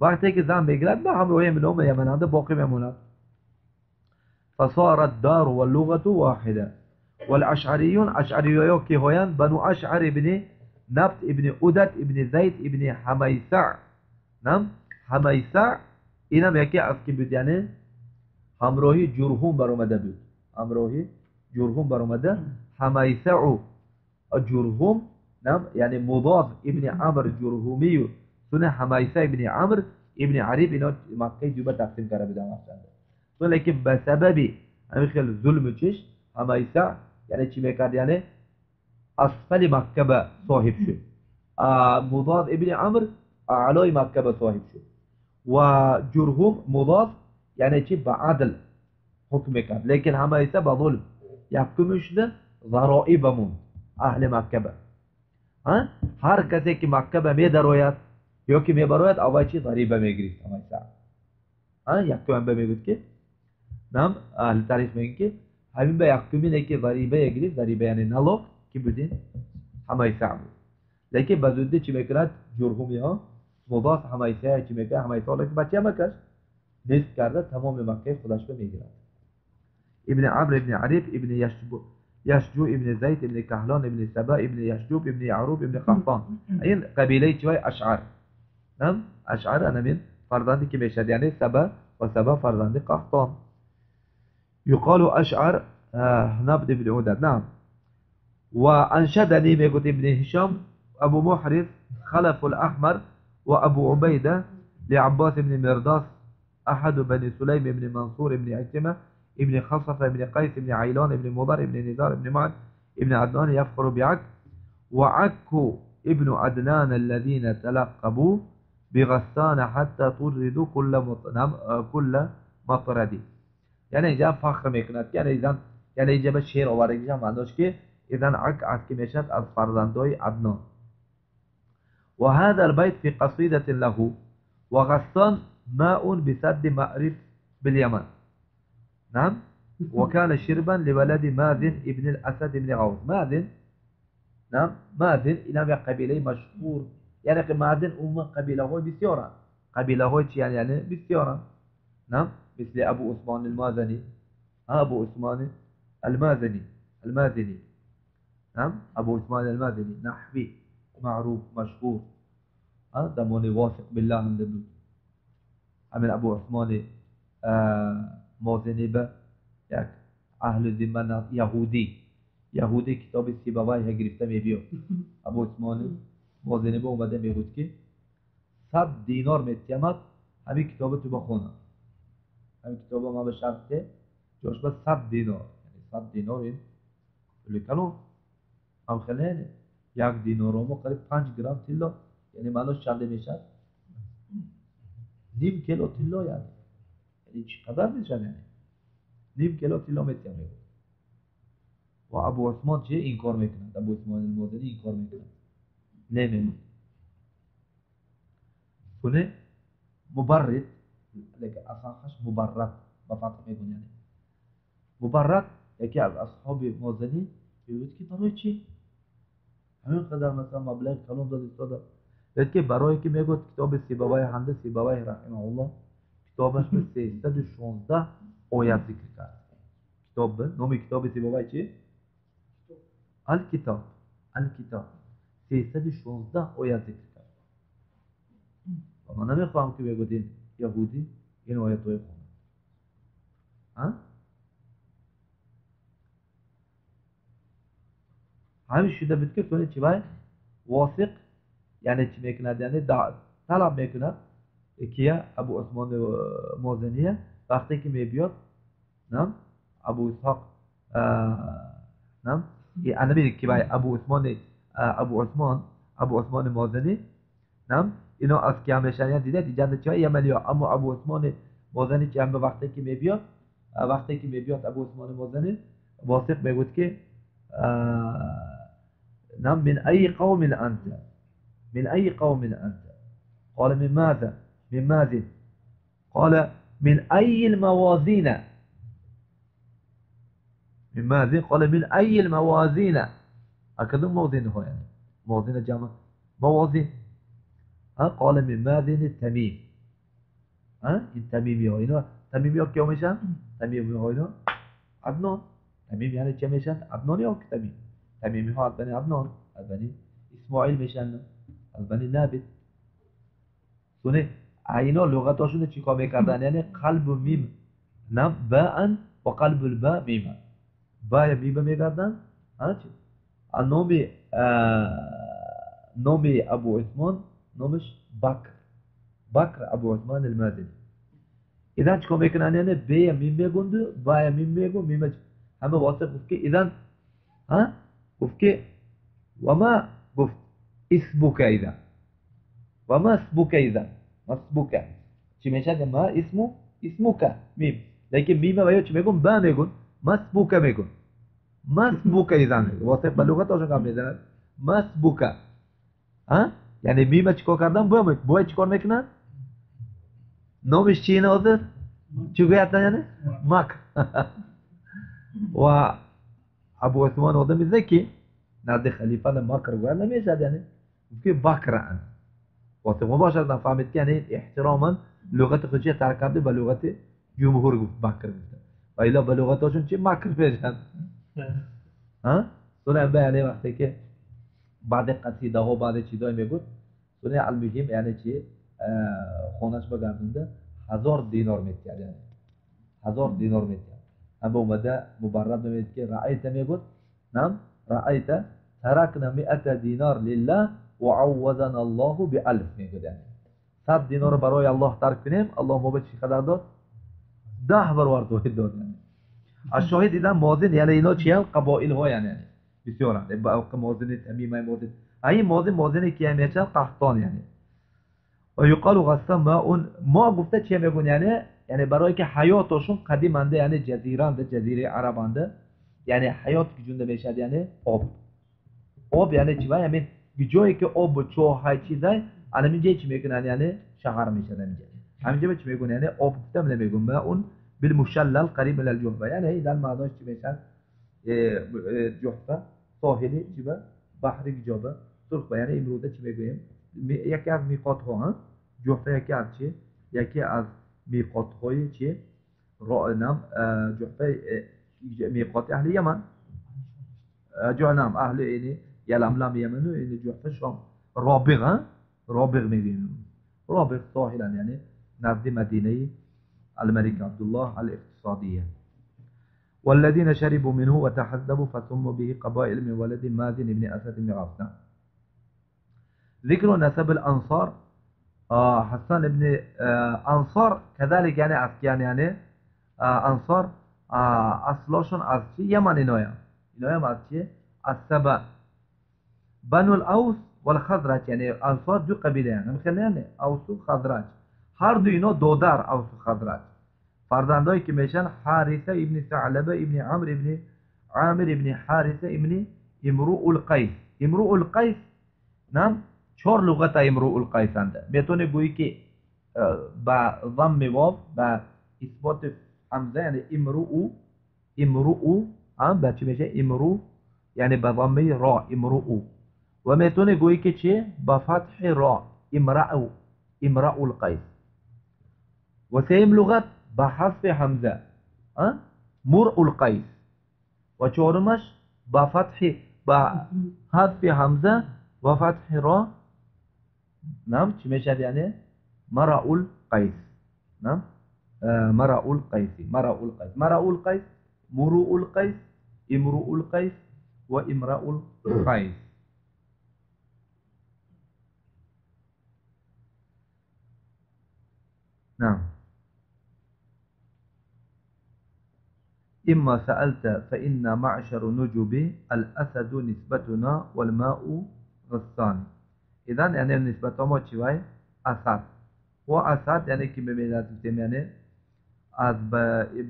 S1: Вақте ки зан мегирад, ба ҳамроҳи мино Ямананда боқӣ мемонад. فصار الدار واللغة واحدة. والأشعريون أشعريون كهويان بنو أشعر ابن نبت ابن أدت ابن زيد ابن حميسع. نعم حميسع اینم یکی از کی بود؟ یعنی همراهی جرهم برآمده بود. همراهی جرهم برآمده. حمیسع جرهم نعم یعنی مضاف ابن عمرو جرهمی سنه حمیسع ابن عمرو ابن عریب اینا مکه جوبه تقسیم کرده بودن. لیکن به سبب همین خیلی ظلم چش حمیسع یعنی چی میکرد؟ یعنی اسفل مکه به صاحب شد. مضاف ابن عمرو اعلای مکه به صاحب شد. و جرهم مضاف یعنی چی؟ به عدل حکم میکرد. لیکن حمیسع به ظلم یکمش ده ضرائب مون اهل مکه به. هر کسی که مکه به میدروید یا که میبروید اول چی ضریبه میگرفت حمیسع. یکم به میگفت که نعم اهل تاریخ میگن که همین به یکمینه که ضریبه گرفت. ضریبه یعنی налог که بودین حمیسع بود. لیکن به زودی چی میکرد؟ جرهمی ها مضاف حمیسع چی میکرد؟ حمیسع که بچه مکش نیست کرده تمام مکه خودش به میگیرد. ابن عمرو ابن عریب ابن یشجو ابن زید ابن کهلان ابن سبا ابن یشجوب ابن یعروب ابن قحطان. این قبیله چی؟ اشعر. نعم اشعر انا من فرزندی که میشد یعنی سبا و سبا فرزند قحطان. يقال أشعر نبض بن عدد. نعم وأنشدني ميقول ابن هشام أبو محرز خلف الأحمر وأبو عبيدة لعباس بن مرداس أحد بني سليم بن منصور بن عكرمة ابن خصفة بن قيس بن عيلان بن مضر بن نزار بن معد ابن عدنان يفخر بعك وعك ابن عدنان الذين تلقبوا بغسان حتى طردوا كل مطرد. یعنی اینجا فخر میکند. یعنی ایزن یعنی اینجا به شعر آورده معناش که ایزن عک از که میشد از فرزندای عدنان. وهذا البيت في قصيدة له وغسان ماء بسد مأرب باليمن. نعم وكان شربا لولد مازن ابن الأسد بن غوث. مازن نعم مازن إلى قبيلة مشهور. یعنی مازن عموما قبیله های بسیارن. قبیله های چی یعنی بسیارن. نعم مثل ابو عثمان المازنی. ابو عثمان المازنی المازنی. نعم ابو عثمان المازنی نحوی معروف مشهور. زمان واثق بالله هم بود. همین ابو عثمان مازنی به یک اهل ذمه یهودی یهودی کتاب سیبویه گرفته میبیاد. ابو عثمان مازنی به اومده میگفت که 100 دینار میتیمد همین کتاب تو بخونم. همین کتاب ما به شرط جاش به 100 دینار. یعنی 100 دینار این پول کلون هم خیلی یک دینار ما قریب 5 گرم طلا. یعنی معناش چند میشد؟ نیم کیلو طلا. یعنی چقدر میشد؟ یعنی نیم کیلو طلا میتیم. و ابو عثمان چه این کار میکند؟ ابو عثمان المازنی این کار میکند. نمیمون کنه مبرد لیکن اصحش مبرد با فتح میگن. یعنی مبرد یکی از اصحاب مازنی میگفت که برای چی همین قدر مثلا مبلغ کلام داد ایستاده؟ که برای که میگفت کتاب سیبویه هنده سیبویه رحمه الله کتابش به 316 آیت ذکر کرد. کتاب نام کتاب سیبویه چی؟ الکتاب. الکتاب 316 آیت ذکر کرد. و من نمیخواهم که بگوید یهودی این آیت های خونه. Ҳамин шуда буд ки сони чи вай Восиқ яъне чӣ мекунад, яъне талаб мекунад кия Абу Усмон Мозиния вақте ки мебиёд нам Абу Исҳоқ нам анами ки вай Абу Усмон Абу Усмон Мозини нам ино аз кия мешан яъне дидед иҷанда чи вай яманиё аммо Абу Усмон Мозини чи ҳам вақте ки мебиёд Абу Усмон Мозини Восиқ мегӯяд ки نعم من أي قوم أنت؟ من أي قوم أنت؟ قال من ماذا؟ من مازن. قال من أي الموازين؟ من مازن. قال من أي الموازين؟ هكذا موازين هو يعني موازين جمع موازين. ها قال من مازن التميم. ها التميمي هو إنه تميمي هو كيوميشان؟ تميمي هو إنه عدنان. تميم يعني كيوميشان؟ عدنان يوك تميم. تمیمی ها از بنی عدنان، از بنی اسماعیل میشن، از بنی نابت. سونه اینا لغتاشون چیکار میکردن؟ یعنی قلب و میم نه باء و قلب الباء میم با میم میکردن. ها چی؟ نام ابو عثمان نامش بکر، بکر ابو عثمان المازنی. اذا چیکار میکنن؟ یعنی ب میم میگوند با میم میگو میم همه واسه گفت که اذا ها گفت که وما گفت اسمك اذا وما اسمك اذا اسمك چی میشه؟ ما اسمو اسمك میم لیکن میم و یا چی میگم با میگن ما اسمك میگن ما اسمك اذا واسه بلغت آشون کم میزنن ما اسمك. ها یعنی میم چیکار کردن؟ با چیکار میکنن؟ نامش چیه ناظر؟ چی گویدن یعنی مک. و ابو عثمان آدم زکی نزد خلیفه مکر گوید نمیشد یعنی گفت که بکر واسه مباشر فهمید که یعنی احتراما لغت خودش ترک کرده به لغت جمهور گفت بکر گفت و الا به لغتاشون چی مکر میشن. ها سونه به یعنی وقتی که بعد قصیده ها بعد چیزای میگفت سونه المهم یعنی چی خونش بگردونده 1000 دینار میتید یعنی 1000 دینار میتید. اما اومده مبرد میگه که رأیت میگفت نعم رأیت ترکنا 100 دینار لله وعوضنا الله ب1000 میگه یعنی 100 دینار برای الله ترک کنیم الله ما به چی قدر داد؟ 10 برابر توحید داد. یعنی از شاهد دیدن مازن یعنی اینا چی هم قبایل ها یعنی بسیارن مازن تمیمه مازن این مازن مازن که میشن قحطان یعنی و یقال غسان ما اون ما گفته چی میگن یعنی یعنی برای که حیاتشون قدیمنده یعنی جزیرانده جزیره عربانده یعنی حیات گجونده میشد یعنی آب آب یعنی چی؟ یعنی جایی که آب و چاه های چیزای الان اینجا چی میکنن یعنی شهر میشد اینجا همینجا چی میگن یعنی آب گفتم نمیگن ما اون بالمشلل قریب من الجحفه یعنی در معناش چی میشن جحفه ساحلی چی به بحر جابه سرخ یعنی امروزه چی میگوییم یکی از میقات ها جحفه یکی از چی یکی از میقات های چی نام جحفه میقات اهل یمن جهنم اهل یعنی یلملم یمن و یعنی جحفه شام رابغ رابغ میگیم رابغ ساحلا یعنی نزد مدینه الملك عبد الله الاقتصادية. والذين شربوا منه وتحزبوا فسموا به قبائل من ولد مازن بن أسد بن غفلة. ذكر نسب الأنصار حسان بن أنصار كذلك يعني أسكان يعني أنصار أصلاشون از چی یمن اینایم اینایم از چی از سبا بنو الأوس والخزرج یعنی انصار دو قبیله یعنی خیلی یعنی اوس و خزرج هر دو اینا دودر اوس و خزرج فرزندایی که میشن حارثه ابن ثعلبه ابن عمرو ابن عامر ابن حارثه ابن امرؤ القیس. امرؤ القیس نام چهار لغت امرؤ القیس انده میتونه گویی که با ضم واو با اثبات همزه یعنی امرؤ امرؤ هم با چی میشه امرو یعنی با ضمه را امرؤ و میتونه گویی که چی با فتح را امرأ امرأ القیس. و سیم لغت با حذف همزه مرء القیس و چهارمش با فتح با حذف همزه و فتح را نام چی میشه یعنی مرء القیس نام مرء القیس مرء القیس مرء القیس مرء القیس امرؤ القیس وامرأ القيس. نعم. إما سألت فإن معشر نجب الأسد نسبتنا والماء غصان. إذن يعني نسبة ما چی أسد و أسد يعني كي بميلاد يعني از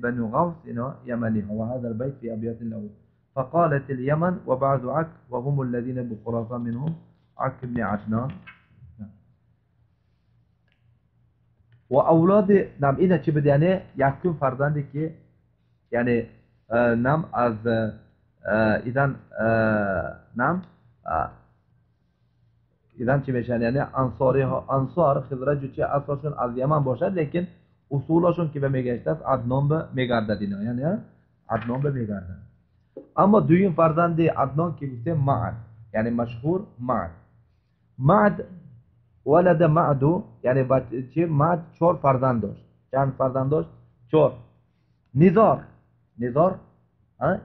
S1: بنو غوث إنه يمني، وهذا البيت في أبيات له. فقالت اليمن وبعض عك وهم الذين بخراسان منهم عك بن عدنان وأولاد. نعم إذا چی بود يعني يكون فرزندی که يعني نعم از إذن نعم إذن چی میشن یعنی انصاری ها، انصار خزرج چه اصلشون از یمن باشد لیکن اصولشون که به میگشت است عدنان به میگردد اینا، یعنی عدنان به میگردد. اما دویم فرزند عدنان که گفته معد، یعنی مشهور معد. معد ولد معدو یعنی چه معد 4 فرزند داشت. چند فرزند داشت؟ 4. نزار، نزار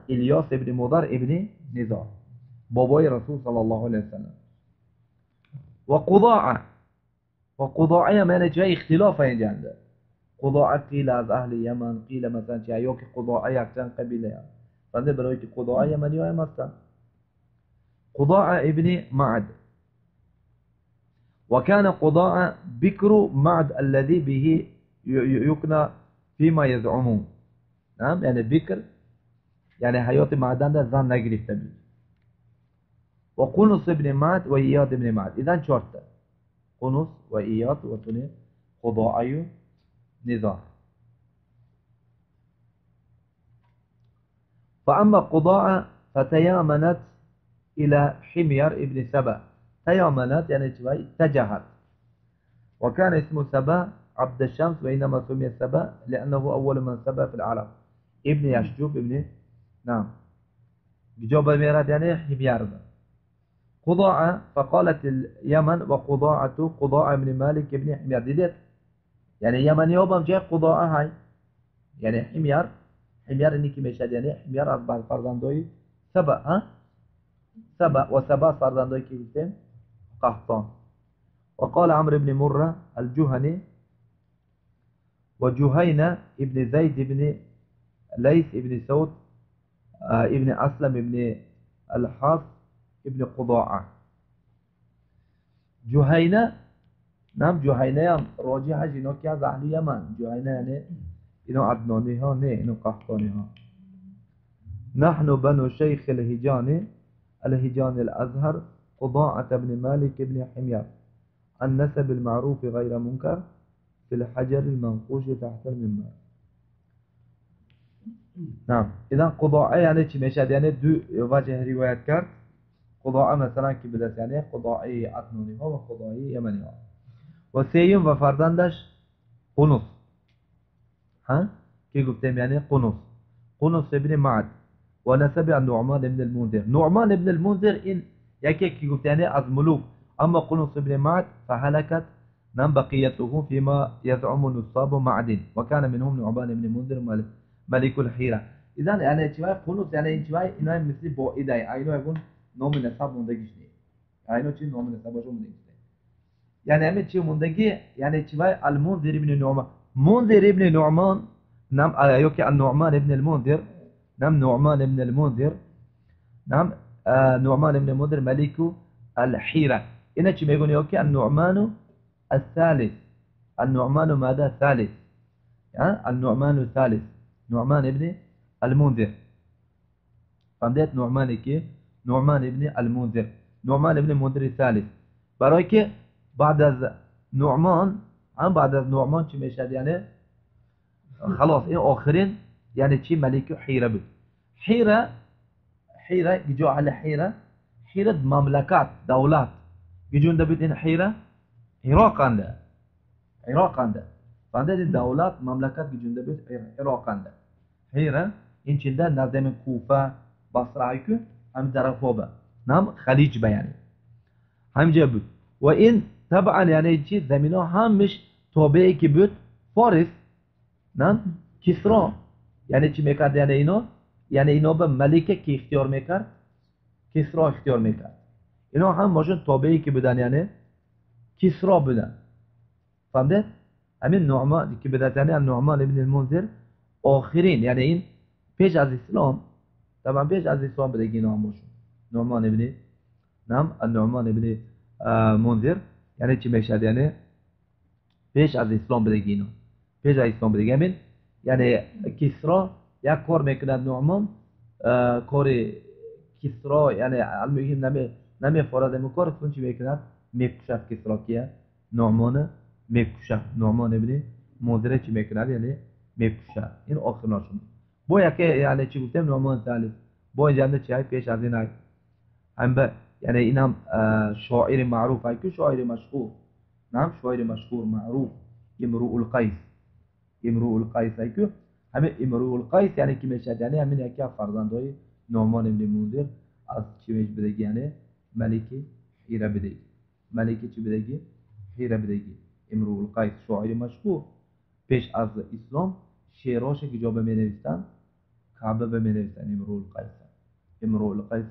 S1: الیاس ابن مضر ابن نزار بابای رسول صلی الله علیه وسلم. و قضاعه، و قضاعه یعنی چه اختلاف اینجا. قضاعه قیل از اهل یمن، قیل مثلا چه یا که قضاعه یک چند قبیله هست. بنده برای که قضاعه یمنی های هستند. قضاعه ابن معد. وكان قضاعة بكر معد الذي به يكنى فيما يزعمون. نعم يعني بكر يعني حياة معدن ده زن نگرفته بود. وقنص ابن معد وإياد ابن معد. إذن چهارتا قنص وإياد وتوني قضاعة نزار. فأما قضاعة فتيامنت إلى حمير ابن سبأ. تيامنت يعني اتجهت. وكان اسم سبأ عبد الشمس، وإنما سمي سبأ لأنه أول من سبأ في العرب. ابن يشجوب ابن نعم جواب ميراد يعني حمير. قضاعة فقالت اليمن وقضاعة قضاعة بن مالك بن حمير. دیدید یعنی یمنی ها هم جای قضاعة های یعنی حمیر، حمیر اینی که میشد یعنی حمیر از بعد فرزندای سبأ، ها سبأ و سبأ فرزندای که گفتیم قحطان. وقال عمرو بن مرة الجهني وجهينة ابن زيد ابن ليث ابن سعود ابن أسلم ابن الحاص ابن قضاعة. جهينة نعم جهينة هم راجح اینا که از اهل یمن. جهينة یعنی اینا عدنانی ها نه اینا قحطانی ها. نحن بنو شيخ الهجان الهجان الأزهر قضاعة بن مالك بن حمير النسب المعروف غير منكر في الحجر المنقوش تحت المنبر. نعم إذا قضاعة يعني چی میشد یعنی دو وجه روایت کرد. قضاعة مثلا که بدست یعنی قضاعه عدنانی ها و قضاعه یمنی ها. و سیوم و فرزندش قنص، ها که گفتیم یعنی قنص، قنص ابن معد و نسب نعمان ابن المنذر. نعمان ابن المنذر این یکی که گفت یعنی از ملوک. اما قنص ابن معد فهلكت نم بقيته فيما يزعم نصاب معد وكان منهم نعمان ابن المنذر ملك الحيرة. اذا یعنی چی قنص یعنی این چی اینا مثل با ایده اینا یکون نام نسب موندگیش نیست. اینا چی نام نسبش موندگیش نیست. یعنی همه چی موندگی یعنی چی المنذر ابن نعمان، منذر ابن نعمان نم یکی النعمان ابن المنذر نم نعمان ابن المنذر نعم نعمان ابن المنذر ملك الحيرة. اینا چی میگن یکی النعمان الثالث، النعمان ماذا ثالث، النعمان الثالث نعمان ابن المنذر. فهمت نعمان کی؟ نعمان ابن المنذر، نعمان ابن المنذر الثالث. برای که بعد از نعمان هم بعد از نعمان چی میشد یعنی خلاص این آخرین یعنی چی ملک حیره بود. حیره، حیره جا على حیره، حیره مملکت دولت جونده بود. این حیره عراق انده، عراق انده. فهمت دولت مملکت جونده بود عراق انده. حیره این چنده نزدیم کوفه بصره کو هم طرفا به نام خلیج به یعنی همجا بود. و این طبعا یعنی چی زمینا همش تابعی که بود فارس نام کسرا یعنی چی میکرد یعنی اینا یعنی اینا به ملکه که اختیار میکرد Кисро ихтиёр мекард. Ино ҳамашон тобеи ки будан, яъне Кисро будан. Фаҳмидед? Ҳамин Нуъмон ки будан, яъне Нуъмон ибн Мунзир охирин, яъне ин пеш аз ислом, табан пеш аз ислом будаги ино ҳамашон. Нуъмон ибн нам Нуъмон ибн Мунзир, яъне чӣ мешавад? Яъне пеш аз ислом будаги ино. Пеш аз ислом будаги. Ҳамин яъне Кисро як кор мекунад Нуъмон, кори Кисро, яъне алмуҳим намефорад ин кор, чун чӣ мекунад? Мекушад Кисро кия? Нуъмона мекушад. Нуъмон ибн Мунзир чӣ мекунад? Яъне мекушад. Ин охирношон. Бо яке яъне чӣ гуфтем? Нуъмон салис. Бо инҷа чӣ ай? Пеш аз ин ай. Ҳам яъне инам шоири маъруф ай ки шоири машҳур. Нам шоири машҳур маъруф Имруул Қайс. Имруул Қайс ай ки ҳамин Имруул Қайс яъне ки мешавад? Яъне ҳамин яке аз фарзандҳои Нуъмон ибн Мунзир аз чӣ мешавад? Яъне малики Ҳира бидаги. Малики чӣ бидаги? Ҳира бидаги. Имруул Қайс шоири машҳур. Пеш аз ислом шеъроше ки ҷо ба менавистанд, Каъба ба менавистанд Имруул Қайс. Имруул Қайс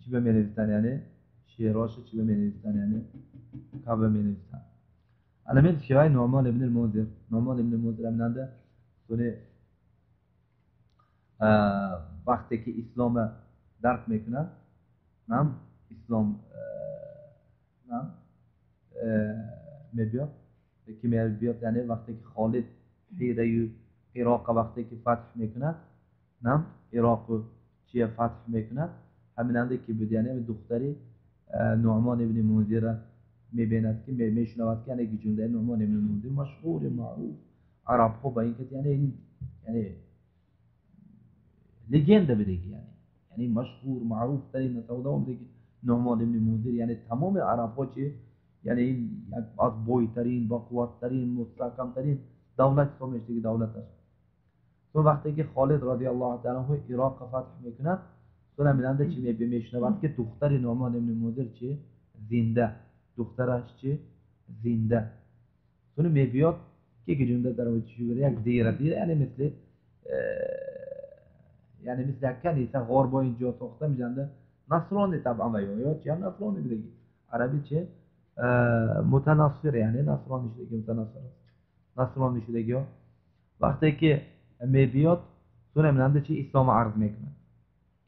S1: чӣ ба менавистанд? Яъне шеъроше чӣ ба менавистанд? Яъне Каъба менавистанд. Ана шивай Нуъмон ибн Мунзир. Нуъмон ибн Мунзир ҳаминанда сони вақте ки ислома дарк мекунад, нам ислом нам мебиёд, ки мебиёд, яъне вақте ки Холид Ҳираю Ироққа вақте ки фатҳ мекунад, нам Ироқу чия фатҳ мекунад, ҳаминанда ки буд, яъне духтари Нуъмон ибн Мунзира мебинад ки мешунавад ки яъне гиҷундаи Нуъмон ибн Мунзир машҳур маъруф арабҳо ба ин кати, яъне легенда будаги, яъне машҳур маъруфтарин савдо будаги Нуъмон ибн Мунзир, яъне тамоми арабҳо чи, яъне ин аз бойтарин, боқувваттарин, мустаҳкамтарин давлат ҳисоб мешудаги давлат аст. Сон вақте ки Холид розияллоҳу таала анҳу Ироққа фатҳ мекунад, сон ҳаминанда чи мешунавад ки духтари Нуъмон ибн Мунзир чи зинда, духтараш чи зинда. Сони мебиёд ки гиҷунда дар як дира, дира яъне мисли яъне мисли як каниса ғор бо ин ҷо сохта мижанда насрони табъан ва ё чи ҳам насрони будаги. Араби чи мутанассир, яъне насрони шудаги, мутанассир насрони шудаги. Вақте ки мебиёд, сон ҳаминанда чи ислома арз мекунад.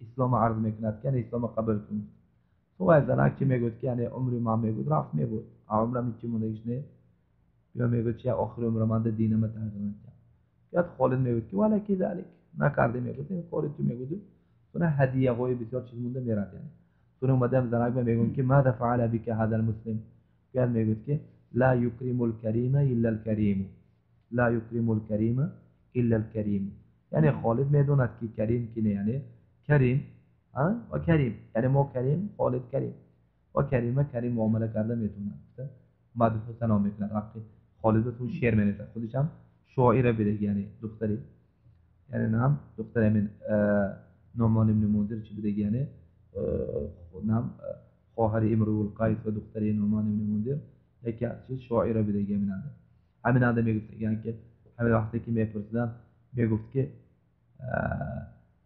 S1: Ислома арз мекунад ки яъне ислома қабул кунад. Вай занак чи мегӯяд ки яъне умри ман мегӯяд рафт мегӯяд, умрам ҳеҷ мондагиш не, ё мегӯяд чи охири умра манда динама тағйир надиҳам. Яд Холид мегӯяд ки валаки залик накарде мегӯяд, ин кори ту мегӯяд. Сона ҳадияҳои бисёр чиз монда мерад. Яъне сона омадам занак мегӯяд ки маза фаала бика ҳазал муслим? Яд мегӯяд ки ла юкримул карима иллал кариму, ла юкримул карима иллал кариму. Яъне Холид медонад ки карим ки не, яъне карим ва карим, яъне мо карим, Холид карим ва карима карим муомала карда метавонад. Мадҳу сано мекунад ҳаққи Холид, ту шеър менависад, худаш ҳам шоира будаги, яъне духтари, яъне нам духтари ҳамин Нуъмон ибн Мунзир чи будаги, яъне нам хоҳари Имруул Қайс ва духтари Нуъмон ибн Мунзир яке аз чи шоира будаги. Ҳаминанда мегуфт ки ҳамин вақте ки мепурсиданд мегуфт ки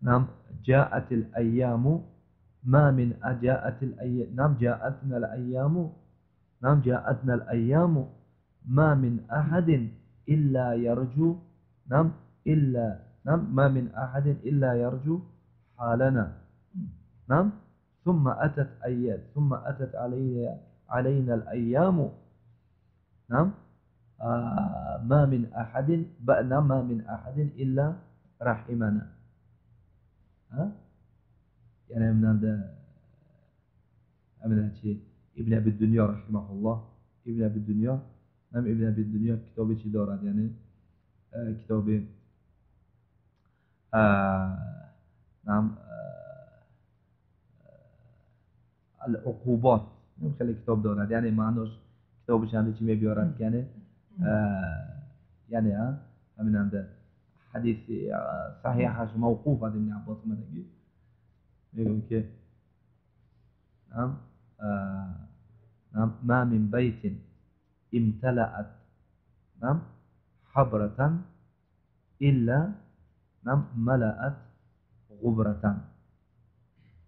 S1: нам ҷаатил айяму ма мин ҷаатил айя нам ҷаатнал айяму нам ҷаатнал айяму ма мин аҳадин илла ярҷу нам илла нам ма мин аҳадин илла ярҷу ҳалана нам ثم أتت أي ثم أتت علينا الأيام نعم ما من أحد بأنا ما من أحد إلا رحمنا. ها يعني من عند من شيء ابن أبي الدنيا رحمه الله، ابن أبي الدنيا نعم ابن أبي الدنيا كتابه چی دارد، یعنی کتاب نعم العقوبات خیلی کتاب دارد، یعنی معناش کتابش هم چی میبیارد، یعنی یعنی همین عند حدیث صحیحش موقوف از ابن عباس اومدگی میگم که نعم نعم ما من بیت امتلأت نعم حبرة إلا نعم ملأت غبرة.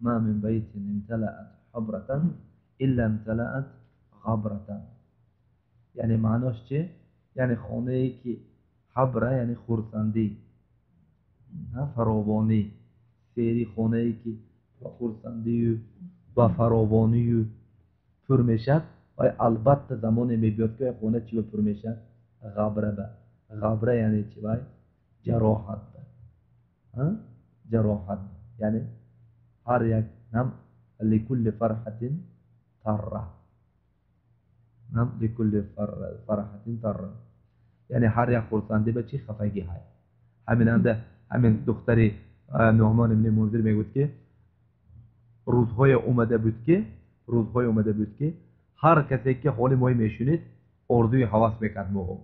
S1: ما من بيت امتلأت حبرة إلا امتلأت غبرة. یعنی معناش چه؟ یعنی خانه ای که حبره یعنی خرسندی، فراوانی، سری خانه ای که با خرسندی و فراوانی پر میشد و البته زمان میبیاد که خانه چی پر میشد؟ غبره. به غبره یعنی چی؟ بای جراحت. به جراحت یعنی هر یک نم لكل فرحة تره، نم لكل فرحة تره، یعنی هر یک خرسندی به چی خفگی های. همین انده همین دختری نعمان ابن منذر میگفت که روزهای اومده بود که، روزهای اومده بود که هر کسی که حال مای میشونید اردوی هوس میکرد ما،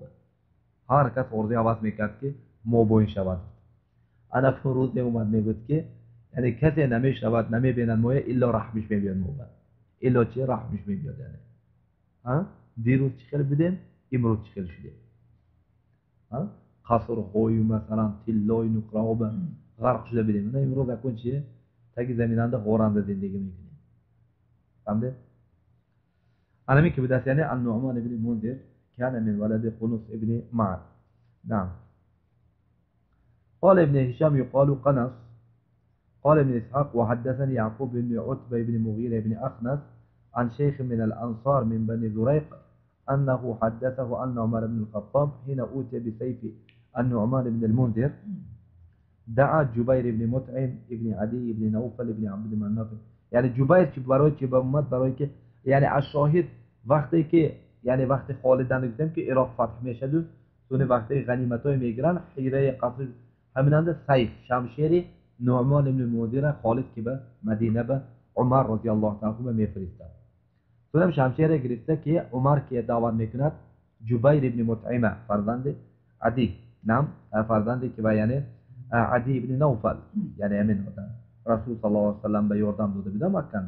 S1: هر کس اردوی هوس میکرد که ما با این شود. انا روز اومد میگفت که یعنی کسی نمیشود نمیبیند مایه الا رحمش میبیاد ما، الا چی رحمش میبیاد. یعنی ها دیروز چی خیلی بودیم امروز چی خیلی شدیم. ها قصرهای مثلا طلای نقره ها به غرق شده بودیم، نه امروز اکون چیه تاکی زمیننده غورنده زندگی میکنیم. فهمده؟ أنا که بدأت یعنی النعمان ابن منذر كان من ولد قنص ابن معد. نعم. قال ابن هشام يقال قنص. قال ابن إسحاق وحدثني يعقوب بن عتبة بن مغيرة بن أخنس عن شيخ من الأنصار من بني زريق أنه حدثه أن عمر بن الخطاب حين أوتي بسيف النعمان بن المنذر دعا جبير بن مطعم ابن عدي بن نوفل بن عبد مناف. یعنی جبیر چی برای چی به اومد؟ برای که یعنی الشاهد وقتی که یعنی وقتی خالدن گفتیم که عراق فتح میشد و سونه وقتی غنیمتای میگیرن حیره قصر همیننده سیف شمشیر نعمان بن المنذر خالد که به مدینه به عمر رضی الله تعالی عنه میفرستد. سونم شمشیر گرفته که عمر که دعوت میکند جبیر ابن مطعمه فرزند عدی، نعم فرزند که به یعنی عدی ابن نوفل، یعنی همین آدم رسول صلی الله علیه و سلم به یاردم داده بودم مکه.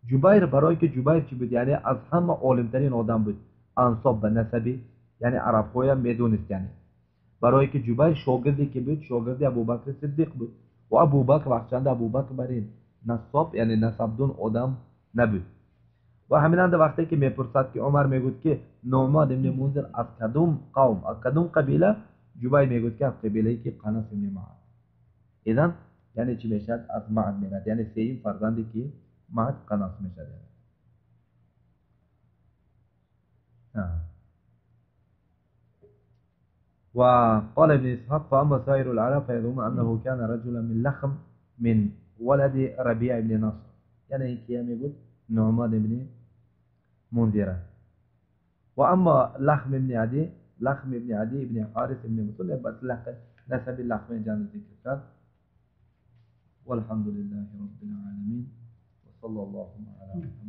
S1: جبیر برای که جبیر چی بود؟ یعنی از همه عالمترین آدم بود، انصاب به نسبی یعنی عرب های میدونست. یعنی برای که جبیر شاگردی که بود شاگردی ابوبکر صدیق بود و ابوبکر وقت ابوبکر برین نصاب یعنی نسبدون آدم نبود. و همینند وقتی که میپرسد که عمر میگفت که نعمان ابن منذر از کدوم قوم از کدوم قبیله، جبیر میگفت که از قبیله که قنص ابن معد. اذن یعنی چی میشد؟ از معد میرد، یعنی سیم فرزندی که معد قنص میشد. وقال ابن إسحاق فأما سائر العرب فيظن أنه كان رجلا من لخم من ولد ربيع بن نصر، يعني كيام يقول نعمان بن منذرة. وأما لخم بن عدي، لخم بن عدي بن حارث بن مسلم، بس لخم نسب اللخم جان ذكر. والحمد لله رب العالمين وصلى الله على محمد.